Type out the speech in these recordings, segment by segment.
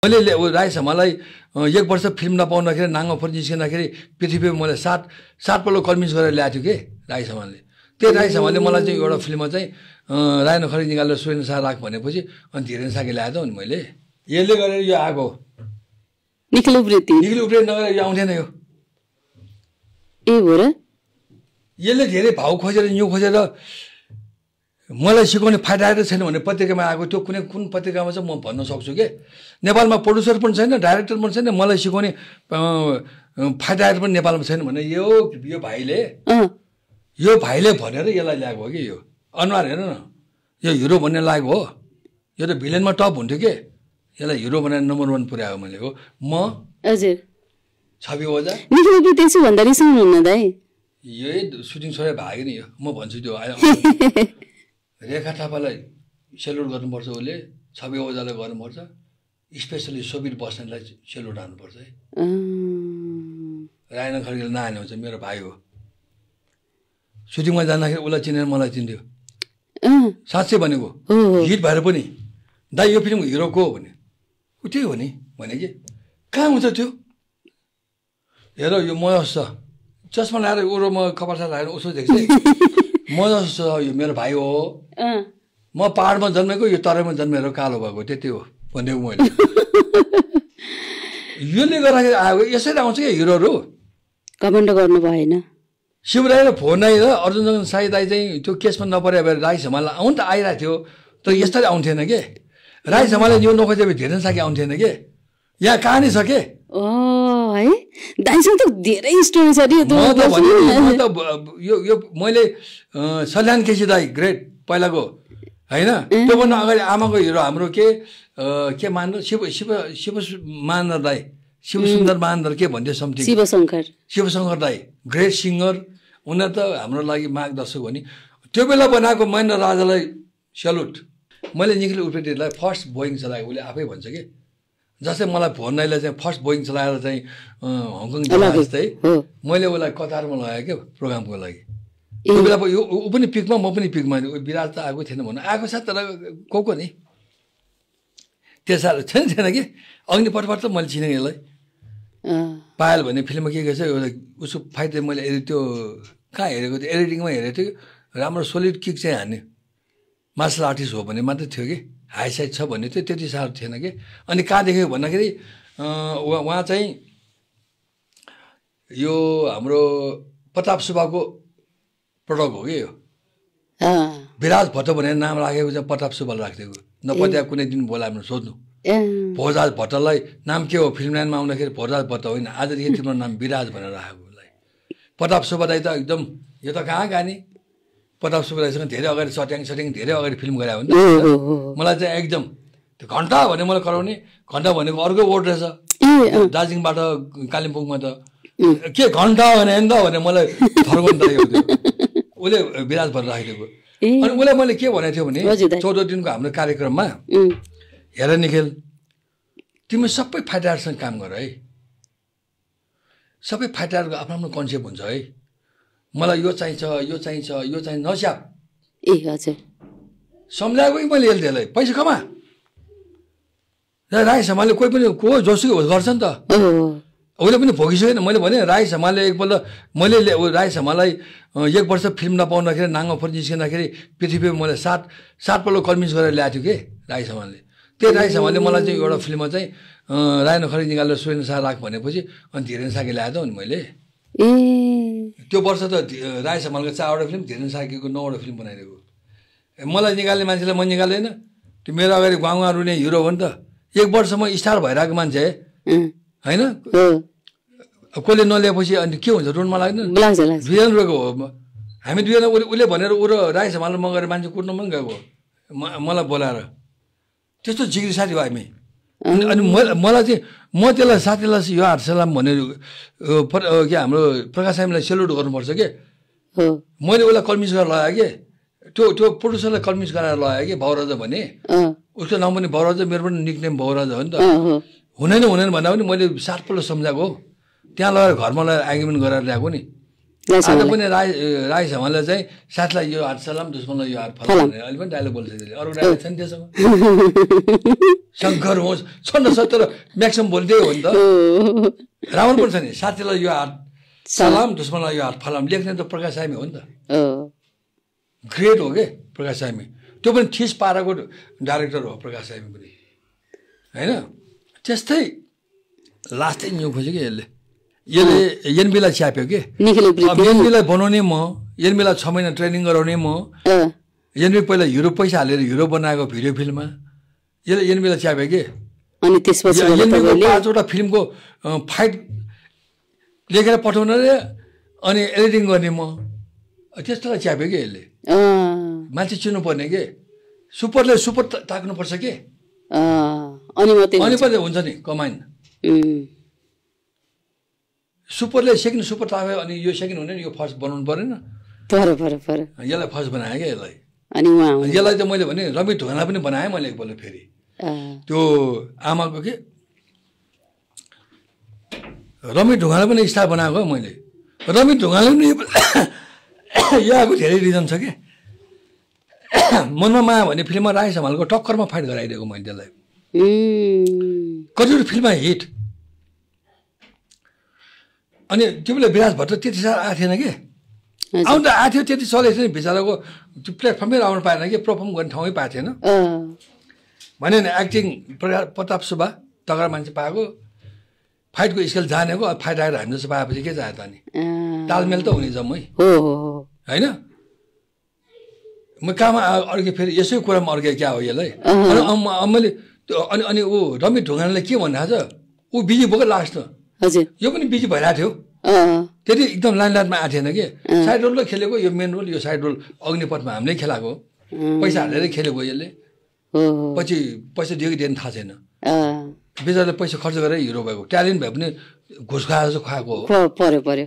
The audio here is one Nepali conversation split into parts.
मैले राई समाजलाई 1 वर्ष फिल्म नपाउँदाखेरि नाङ्गो फोर निस्किँदाखेरि पृथ्वीमा मैले 7 पल्ट कन्भिन्स गरेर ल्याएको थियो के राई समाजले। त्यो राई समाजले मलाई चाहिँ एउटा फिल्ममा चाहिँ राई नखरी निकालेर सुरेन्द्र शाह राख भनेपछि अनि धीरेन्द्र शाहले ल्याएको त अनि मैले यसले गरेर यो आएको निखिल उप्रेती नगरेर यो आउँथेन यो ए हो र यसले धेरै भाउ खोजेर यो खोजेर मलाई सिकाउने फाइदा छैन भने पत्रिकामा आएको त्यो कुन पत्रिकामा चाहिँ म भन्न सक्छु के नेपालमा प्रोड्युसर पनि छैन डाइरेक्टर पनि छैन मलाई सिकाउने फाइदा पनि नेपालमा छैन भने यो भाइले भनेर यसलाई ल्याएको हो कि यो अनुहार हेर न यो हिरो भन्ने लागेको हो यो त भिलेनमा टप हुन्थ्यो के यसलाई हिरो बनाएर नम्बर 1 पुर्याएको मैले हो म हजुर छवि ओझा निखिल उप्रेती यसो भन्दा रिसाउनु हुन्न दाइ यही सुटिङ छोडेर भाग्यो नि यो म भन्छु त्यो रेखा थापालाई सेल्युट गर्नुपर्छ उसले छवि ओझालाई गर्नुपर्छ स्पेसली सोभित बस्नेतलाई सेल्युट हान्नुपर्छ है रायन खड्गेले नहाने हुन्छ मेरो भाइ हो सुटिङमा जाँदाखेरि उसलाई चिनेर मलाई चिन्थ्यो साँच्चै भनेको हिट भएर पनि दाइ यो फिल्मको हिरो को हो भने ऊ त्यही हो नि भने कि कहाँ हुन्छ त्यो हेर यो म जस्तो चस्मा लगाएर उरो म कपाल लगाएर उसो देख्छ म जस्तो यो मेरो भाइ हो म पहाडमा जन्मेको यो तराईमा जन्मेर कालो भएको त्यति हो भनेको मैले योले गर्दाखेरि आएको यसरी आउँछ क्या हिरोहरू कमेन्ट गर्नु भएन शिवराई र फोन आएर अर्जुन साई दाई चाहिँ त्यो केसमा नपरे भएर राई समाजलाई आउनु त आइरहेको थियो तर यस्तरी आउँथेन के राई समाजले यो नखोजे भए धेरै साकी आउँथेन के यहाँ कहानी छ के है दाइसँग त धेरै स्टोरी छ नि यो मैले सल्यान केसी दाई ग्रेट पहिलाको होइन त्योभन्दा अगाडि आमाको हिरो हाम्रो के मान्दर शिव मान्दर दाई शिवसुन्दर मान्दर के भन्थ्यो समथिङ शिवशङ्कर दाई ग्रेट सिङ्गर उनीहरू त हाम्रो लागि मार्गदर्शक हो नि त्यो बेला बनाएको महेन्द्र राजालाई सेल्युट मैले निखिल उप्रेतीलाई फर्स्ट बोइङ चलाएको उसले आफै भन्छ कि जस्तै मलाई फोनलाई चाहिँ फर्स्ट बोइङ चलाएर चाहिँ हङकङ जस्तै मैले उसलाई कतारमा लगाएँ क्या प्रोग्रामको लागि त्यो बेला ऊ पनि पिकमा म पनि पिकमा विराज त आएको थिएन भन्नु आएको छ तर को नि त्यस छैन कि अग्नि पटपट त मैले चिनेँ यसलाई पायल भन्ने फिल्ममा के गर्छ एउटा उसको फाइट मैले त्यो कहाँ हेरेको थिएँ एडिटिङमा हेरेको थिएँ राम्रो सोलिड किक चाहिँ हान्ने मार्सल आर्टिस्ट हो भने मात्रै थियो कि हाई साइड छ भन्ने थियो त्यति साह्रो थिएन कि अनि कहाँ देखेको भन्दाखेरि उहाँ चाहिँ यो हाम्रो प्रताप सुब्बाको प्रडक्ट हो कि यो विराज भट्ट भनेर नाम राखेको चाहिँ प्रताप सुब्बाले राखिदिएको नपत्या कुनै दिन बोलाएर सोध्नु भोजराज भट्टलाई नाम के हो फिल्म लाइनमा आउँदाखेरि भोजराज भट्ट होइन आजदेखि तिम्रो नाम विराज भनेर राखेको उसलाई प्रताप सुब्बा दाइ त एकदम यो त कहाँ गाने प्रताप सुब्बा दाइसँग धेरै अगाडि सट्याङ धेरै अगाडि फिल्म गरे हो नि मलाई चाहिँ एकदम त्यो घन्टा भने मलाई कराउने घन्टा भनेको अर्को वर्ड रहेछ दार्जिलिङबाट कालिम्पोङमा त के घन्टा भने नि त भने मलाई फर्काउनु लागेको थियो उसले विराज भएर राखिदिएको अनि उसलाई मैले के भनेको थियो भने 14 दिनको हाम्रो कार्यक्रममा हेर निखिल तिमी सबै फाइटरसँग काम गर है सबै फाइटरको आफ्नो आफ्नो कन्सेप्ट हुन्छ है मलाई यो चाहिन्छ नस्याप ए हजुर सम्झाएको कि मैले यसलाई पैसा कमा राई समाजले कोही पनि को जोसुकै गर्छ नि त उसले पनि भोगिसकेन मैले भने राई समाजले एकपल्ट मैले राई समाजलाई 1 वर्ष फिल्म नपाउँदाखेरि नाङ्गो फोर निस्किँदाखेरि पृथ्वीमा मैले 7 पल्ट कन्भिन्स गरेर ल्याएको थियो कि राई समाजले त्यो राई समाजले मलाई चाहिँ एउटा फिल्ममा चाहिँ राई नखरी निकालेर सुरेन्द्र शाह राख भनेपछि अनि धीरेन्द्र शाहले ल्याएको त अनि मैले त्यो वर्ष त राई समाजको 4वटा फिल्म धीरेन्द्र शाहको 9वटा फिल्म बनाइदिएको मलाई निकाल्ने मान्छेलाई म निकाल्दैन त्यो मेरो अगाडि गाउँमा रुने हिरो हो नि त 1 वर्षमा स्टार भइरहेको मान्छे होइन कसले नल्याएपछि अनि के हुन्छ रुनमा लाग्दैन दुईजना रोएको हो हामी दुईजना उसले भनेर ऊ र राई समाजलाई मगाएर मान्छे कुट्न पनि गएको मलाई बोलाएर त्यस्तो जिग्री साथी हो हामी अनि मलाई चाहिँ म त्यसलाई साथीलाई यो हाटसलाम भनेर के हाम्रो प्रकाश सामीलाई सेल्युट गर्नुपर्छ के मैले उसलाई कन्भिन्स गरेर लगाएँ कि त्यो प्रोड्युसरलाई कन्भिन्स गराएर लगाएँ कि भाउराजा भने उसको नाम पनि भाउराजा मेरो पनि निकनेम भाउराजा हो नि त हुँदैन भन्दा पनि मैले 7 पल्ट सम्झाएको त्यहाँ लगाएर घरमा लगाएर आर्ग्युमेन्ट गरेर ल्याएको नि आज पनि राई समाजले चाहिँ साथलाई यो हात सलाम दुश्मनलाई यो हात फलाम भनेर अहिले पनि डायलग बोल्छ अरू डायलग छ नि त्यसमा शङ्कर होस् छन् न तर म्याक्सिमम बोल्दै हो नि त रावण पनि छ नि साथीलाई यो हात सलाम दुश्मनलाई यो हात फलाम लेख्ने त प्रकाश सामी हो नि त ग्रेट हो के प्रकाश सामी त्यो पनि ठिस पाराको डाइरेक्टर हो प्रकाश सामी पनि होइन त्यस्तै लास्टै न्यु खोज्यो कि यसले एनबीलाई छ्याप्यो कि एनबीलाई बनाउने म एनबीलाई 6 महिना ट्रेनिङ गराउने म एनबी पहिला हिरो पैसा हालेर हिरो बनाएको भिडियो फिल्ममा यसले एनबीलाई छ्याप्यो कि अनि त्यसपछि एनबीको 5वटा फिल्मको फाइट लेखेर पठाउन रे अनि एडिटिङ गर्ने म त्यस्तोलाई छ्याप्यो कि यसले मान्छे चिन्नु पर्ने के सुपरले सुपर ताक्नुपर्छ के अनि मात्रै हुन्छ नि कमाइन सुपरले सेकेन्ड सुपर ताक्यो अनि यो सेकेन्ड हुने यो फर्स्ट बनाउनु परेन यसलाई फर्स्ट बनाएँ क्या यसलाई अनि यसलाई त मैले भने रवि ढुङ्गालाई पनि बनाएँ मैले एकपल्ट फेरि त्यो आमाको के रवि ढुङ्गालाई पनि स्टार बनाएको मैले रवि ढुङ्गाले पनि यो आएको धेरै रिजन छ कि मनमा माया भन्ने फिल्ममा राई समालको टक्करमा फाइट गराइदिएको मैले त्यसलाई कतिवटा फिल्ममा हिट अनि त्यो बेला विराज भट्ट त्यति साह्रो आएको थिएन कि आउनु त आएको थियो त्यति चलेको थियो नि बिचराको त्यो प्लेटफर्ममै आउनु पाएन कि पर्फर्म गर्ने ठाउँमै पाएको थिएन भने नि एक्टिङ प्रताप सुब्बा तगडा मान्छे पाएको फाइटको स्केल जानेको फाइट आएर हामी जस्तो पाएपछि के चाह्यो त अनि तालमेल त हुने जम्मै होइन म कहाँमा अर्के फेरि यसै कुरामा अर्के क्या हो यसलाई मैले अनि अनि ऊ रवि ढुङ्गानाले के भनिरहेको छ ऊ बिजी भएको लास्ट यो पनि बिजी भइरहेको थियो त्यति एकदम लाइनमा आएको थिएन कि साइड रोल खेलेको यो मेन रोल यो साइड रोल अग्निपथमा हामीले खेलाएको पैसा हालेरै खेलेको यसले पछि पैसा दियो कि दिएन थाहा छैन बिचराले पैसा खर्च गरेर हिरो भएको ट्यालेन्ट भए पनि घुस खाएर चाहिँ खुवाएको हो पर्यो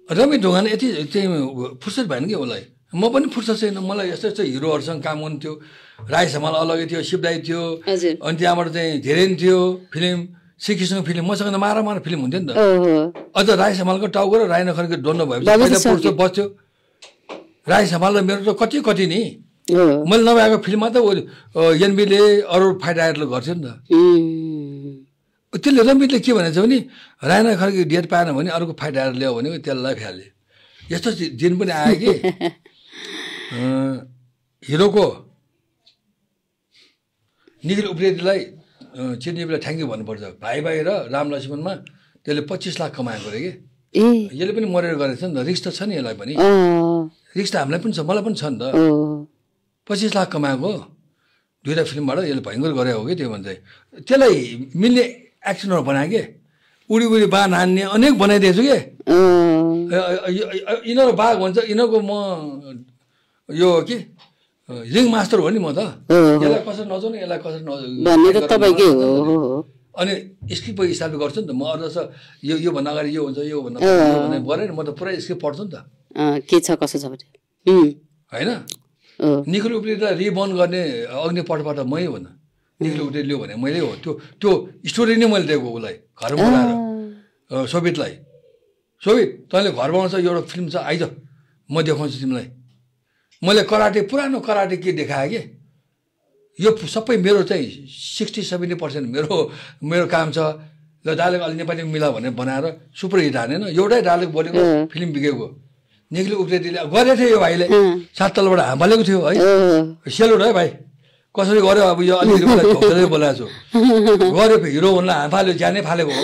रवि ढुङ्गाना यति चाहिँ फुर्सद भएन कि उसलाई म पनि फुर्सद छैन मलाई यस्तो यस्तो हिरोहरूसँग काम गर्नु थियो राई समाल अलगै थियो शिवदाई थियो अनि त्यहाँबाट चाहिँ धेरै थियो फिल्म श्रीकृष्णको फिल्म मसँग त मारा फिल्म हुन्थ्यो नि त अझ राई समालको टाउको र राई नखरको द्वन्द भएपछि बस्थ्यो राई समाल र मेरो त कति नि मैले नभएको फिल्ममा त एनबीले अरू फाइट आयरले गर्थ्यो नि त त्यसले रमितले के भनेको छ भने राई नखरको डेट पाएन भने अरूको फाइट आएर ल्यायो भने त्यसलाई फ्याले यस्तो दिन पनि आयो कि हिरोको निखिल उप्रेतीलाई चिरजीवीलाई थ्याङ्क यू भन्नुपर्छ भाइ र राम लक्ष्मणमा त्यसले 25 लाख कमाएको अरे कि यसले पनि मरेर गरेको छ नि त रिक्स त छ नि यसलाई पनि रिक्स त हामीलाई पनि छ मलाई पनि छ नि त 25 लाख कमाएको 2टा फिल्मबाट यसले भयङ्कर गरेको हो कि त्यो भन्छ त्यसलाई मिल्ने एक्सनहरू बनायो कि उडी बाघ हान्ने अनेक बनाइदिएछु कि यिनीहरू बाघ भन्छ यिनीहरूको म यो के रिङ मास्टर हो नि म त यसलाई कसरी नजाउनु यसलाई कसरी अनि स्क्रिप्ट हिसाबले गर्छु नि त म अरू जस्तो यो भन्दा अगाडि यो हुन्छ यो भन्दा गरेँ म त पुरै स्क्रिप्ट पढ्छु नि त के छ कसो छ होइन निखिल उप्रेतीलाई रिबर्न गर्ने अग्निपथबाट मै हो न निखिल उप्रेती लियो भने मैले हो त्यो स्टोरी नै मैले दिएको उसलाई घरमा बोलाएर सोभितलाई सोभित तैँले घर बनाउँछ एउटा फिल्म छ आइज म देखाउँछु तिमीलाई मैले कराटे पुरानो कराटे के देखाएँ कि यो सबै मेरो चाहिँ 60-70% मेरो काम छ ल डायलग अलि नेपाली मिला भनेर बनाएर सुपर हिट हानेन एउटै डायलग बोलेको फिल्म बिगेको निखिल उप्रेतीले गरेको थियो यो भाइले 7 तलबाट हाम्फालेको थियो है सेलुट है भाइ कसरी गर्यो अब यो अलिकति मलाई बोलाएको छु गऱ्यो हिरो हुनलाई हाम्फाल्यो ज्यानै फालेको हो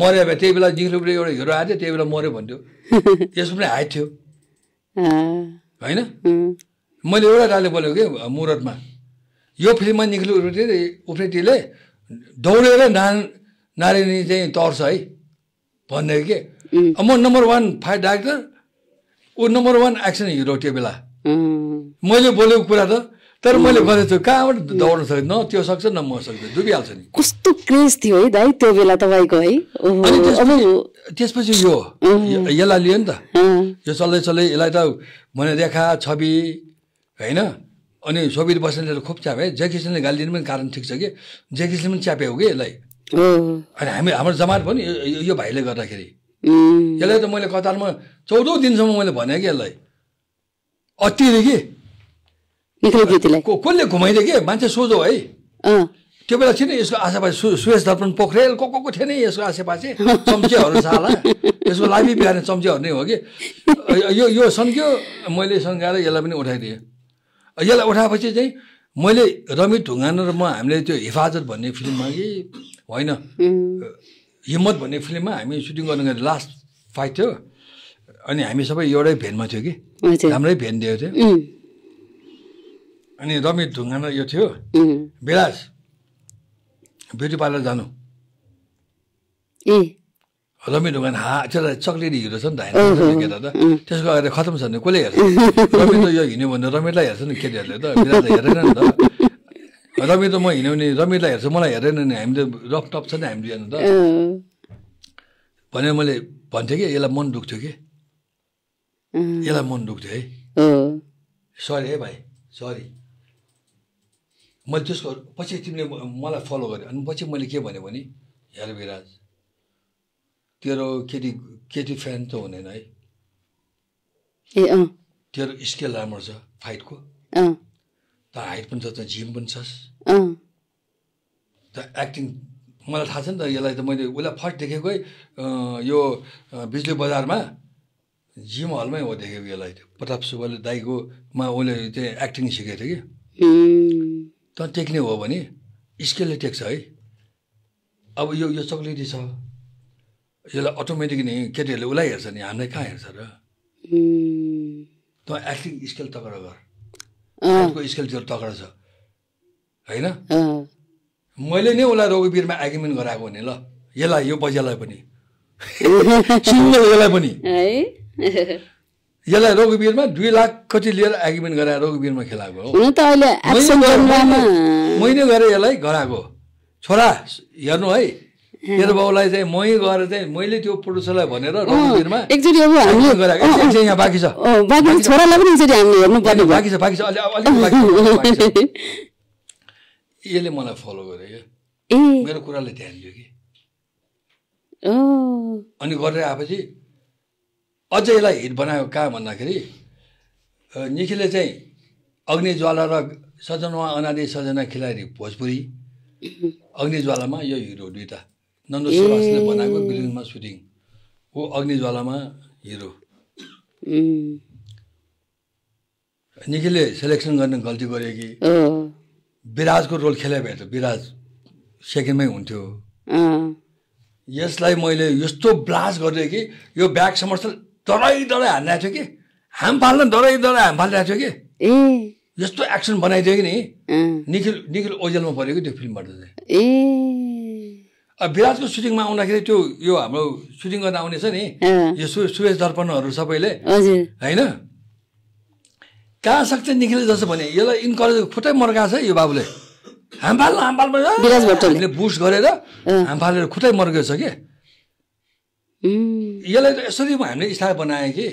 मर्यो भए त्यही बेला निखिल उप्रेती एउटा हिरो आएको थियो त्यही बेला मर्यो भन्थ्यो यसको पनि हाइट थियो होइन मैले एउटा डायलग बोलेको कि मुरतमा यो फिल्ममा निखिल उप्रेतीले दौडेर नारायणी चाहिँ तर्छ है भन्दै कि म नम्बर 1 फाइट डाइरेक्टर ऊ नम्बर 1 एक्सन हिरो त्यो बेला मैले बोलेको कुरा त तर मैले गरेको छु कहाँबाट दौड्न सक्छ न त्यो सक्छ न म सक्छु डुबिहाल्छ नि कस्तो क्रेज थियो है दाइ त्यो बेला तपाईँको है त्यसपछि यो यसलाई लियो नि त यो चल्दै यसलाई त मैले रेखा छवि होइन अनि सोभित बस्नेले खुब च्यापे जयकृष्णले गाली दिनु पनि कारण ठिक छ कि जयकृष्णले पनि च्यापे हो कि यसलाई अनि हाम्रो जमात पनि यो भाइले गर्दाखेरि यसलाई त मैले कतारमा 14 दिनसम्म मैले भने कि यसलाई अत्तिले कि निखिल कृतिलाई कसले घुमाइदियो कि मान्छे सोझो है त्यो बेला थिएन यसको आसेपासे सुरेश दर्पण पोखरेल को थिएन यसको आसेपासे चम्चेहरू साला यसको लाइफै बिहान चम्चेहरू नै हो कि यो सन्क्यो मैले सन्काएर यसलाई पनि उठाइदिएँ यसलाई उठाएपछि चाहिँ मैले रमित ढुङ्गाना र म हामीले त्यो हिफाजत भन्ने फिल्ममा कि होइन हिम्मत भन्ने फिल्ममा हामी सुटिङ गर्नु गएर लास्ट फाइट थियो अनि हामी सबै एउटै भेनमा थियो कि हाम्रै भेन दिएको थियो अनि रमित ढुङ्गाना यो थियो विराज ब्युटी पार्लर जानु रमित ढुङ्गाना त्यसलाई चक्लेटी हिरो छ नि त केटा त त्यसको अगाडि खतम छ भने कसले हेर्छ रमित त यो हिँड्यो भने रमितलाई हेर्छ नि केटीहरूले त विराजलाई हेरेन नि त रमित त म हिँड्यो भने रमितलाई हेर्छ मलाई हेरेन नि हामी त रफ टप छ नि हामी दुईजना त भनेर मैले भन्थेँ कि यसलाई मन दुख्थ्यो कि यसलाई मन दुख्थ्यो है सरी है भाइ सरी मैले त्यसको पछि तिमीले मलाई फलो गर्यो अनि पछि मैले के भने हेर विराज तेरो केटी फ्यान त हुँदैन है तेरो स्केल राम्रो छ फाइटको त हाइट पनि छ त जिम पनि छस् त एक्टिङ मलाई थाहा छ नि त यसलाई त मैले उसलाई फर्स्ट देखेकै यो बिजुली बजारमा जिम हलमै हो देखेको यसलाई प्रताप सुब्बाले दाइकोमा उसले चाहिँ एक्टिङ सिकेको थियो कि त टेक्ने हो भने स्केलले टेक्छ है अब यो चक्लेटी छ यसलाई अटोमेटिक नि केटीहरूले उसलाई हेर्छ नि हामीलाई कहाँ हेर्छ र त एक्टिङ स्केल तगडा गर स्केल त्यो तगडा छ होइन मैले नै उसलाई रघुवीरमा एग्रिमेन्ट गराएको नि ल यसलाई यो बजालाई पनि यसलाई पनि यसलाई रघुवीरमा 2 लाख कति लिएर एग्रिमेन्ट गराएर रघुवीरमा खेलाएको हो मैले गएर यसलाई गराएको छोरा हेर्नु है तेरो बाउलाई चाहिँ मै गएर चाहिँ मैले त्यो प्रोड्युसरलाई भनेर रघुवीरमा यहाँ बाँकी छ यसले मलाई फलो गर्यो क्या मेरो कुराले ध्यान दियो कि अनि गरेर आएपछि अझ यसलाई हिट बनायो कहाँ भन्दाखेरि निखिलले चाहिँ अग्निज्वाला र सजना अनादि सजना खिलाडी भोजपुरी अग्निज्वालामा यो हिरो दुईटा नन्द सुभाषले बनाएको बिल्डिङमा सुटिङ हो अग्निज्वालामा हिरो निखिलले सेलेक्सन गर्ने गल्ती गर्यो कि विराजको रोल खेले भए त विराज सेकेन्डमै हुन्थ्यो यसलाई मैले यस्तो ब्लास्ट गरिदिएँ कि यो ब्याक समर्थन डराइ हानिरहेको थियो कि हाम फाल्न डराइ हाम फालिरहेको थियो कि यस्तो एक्सन बनाइदियो कि नि निखिल ओजेलमा पऱ्यो कि त्यो फिल्मबाट चाहिँ अब विराजको सुटिङमा आउँदाखेरि त्यो यो हाम्रो सुटिङ गर्न आउने छ नि यो सुरेश दर्पणहरू सबैले होइन कहाँ सक्छ निखिल जस्तो भने यसलाई इन्करेज खुट्टै मर्काएको छ यो बाबुले हामफालले बुस्ट गरेर हामफालेर खुट्टै मर्केको छ कि यसलाई त यसरी हामीले स्टार बनायो कि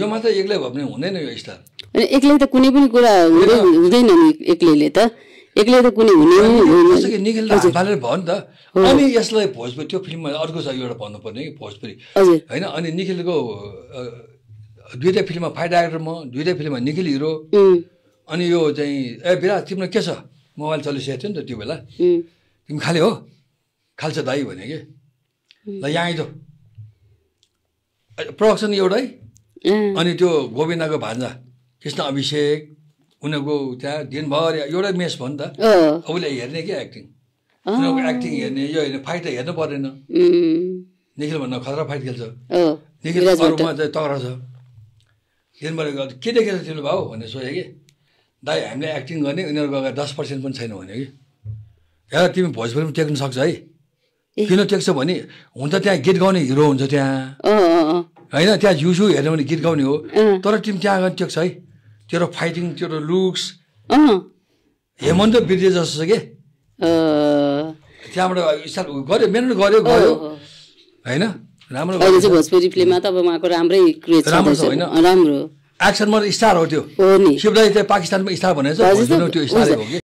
यो मात्र एक्लै भयो भने हुँदैन यो स्टार एक्लै त कुनै पनि कुरा हुँदैन नि एक्लैले त एक्लै त कुनै हुने निखिल त हामफालेर भयो नि त अनि यसलाई भोजपुरी त्यो फिल्ममा अर्को छ एउटा भन्नुपर्ने कि भोजपुरी होइन अनि निखिलको 2टा फिल्ममा फाइट एक्टर म 2टा फिल्ममा निखिल हिरो अनि यो चाहिँ विराज तिम्रो के छ मोबाइल चलिसकेको थियो नि त त्यो बेला तिमी खाले हो खाल्छ दाइ भने कि ल यहाँ आइज प्रोडक्सन एउटै अनि त्यो गोविन्दाको भान्जा कृष्ण अभिषेक उनीहरूको त्यहाँ दिनभर एउटै मेस भयो नि त उसले हेर्ने क्या एक्टिङ उनीहरूको एक्टिङ हेर्ने यो हेर्ने फाइट त हेर्नु पर्दैन निखिल भन्दा खतरा फाइट खेल्छ निखिल अरूमा चाहिँ तगडा छ दिनभर के देखेर तिमीले भाउ भनेर सोधेँ कि दाइ हामीले एक्टिङ गर्ने उनीहरूको अगाडि 10% पनि छैन भन्यो कि हेर तिमी भोजपुरीमा टेक्न सक्छ है किन टेक्छ भने हुन त त्यहाँ गीत गाउने हिरो हुन्छ त्यहाँ होइन त्यहाँ झुसु हेर्ने भने गीत गाउने हो तर तिमी त्यहाँ अगाडि टेक्छ है तेरो फाइटिङ तेरो लुक्स हेमन्त बिर्जे जस्तो छ कि त्यहाँबाट स्टार्ट गऱ्यो मेहनत गऱ्यो होइन राम्रो भोजपुरी फिल्ममा त अब उहाँको राम्रै क्रेज राम्रो छ होइन राम्रो एक्सनमा स्टार हो त्यो शिवदाई चाहिँ पाकिस्तानमा स्टार भनेको छ त्यो स्टारै हो कि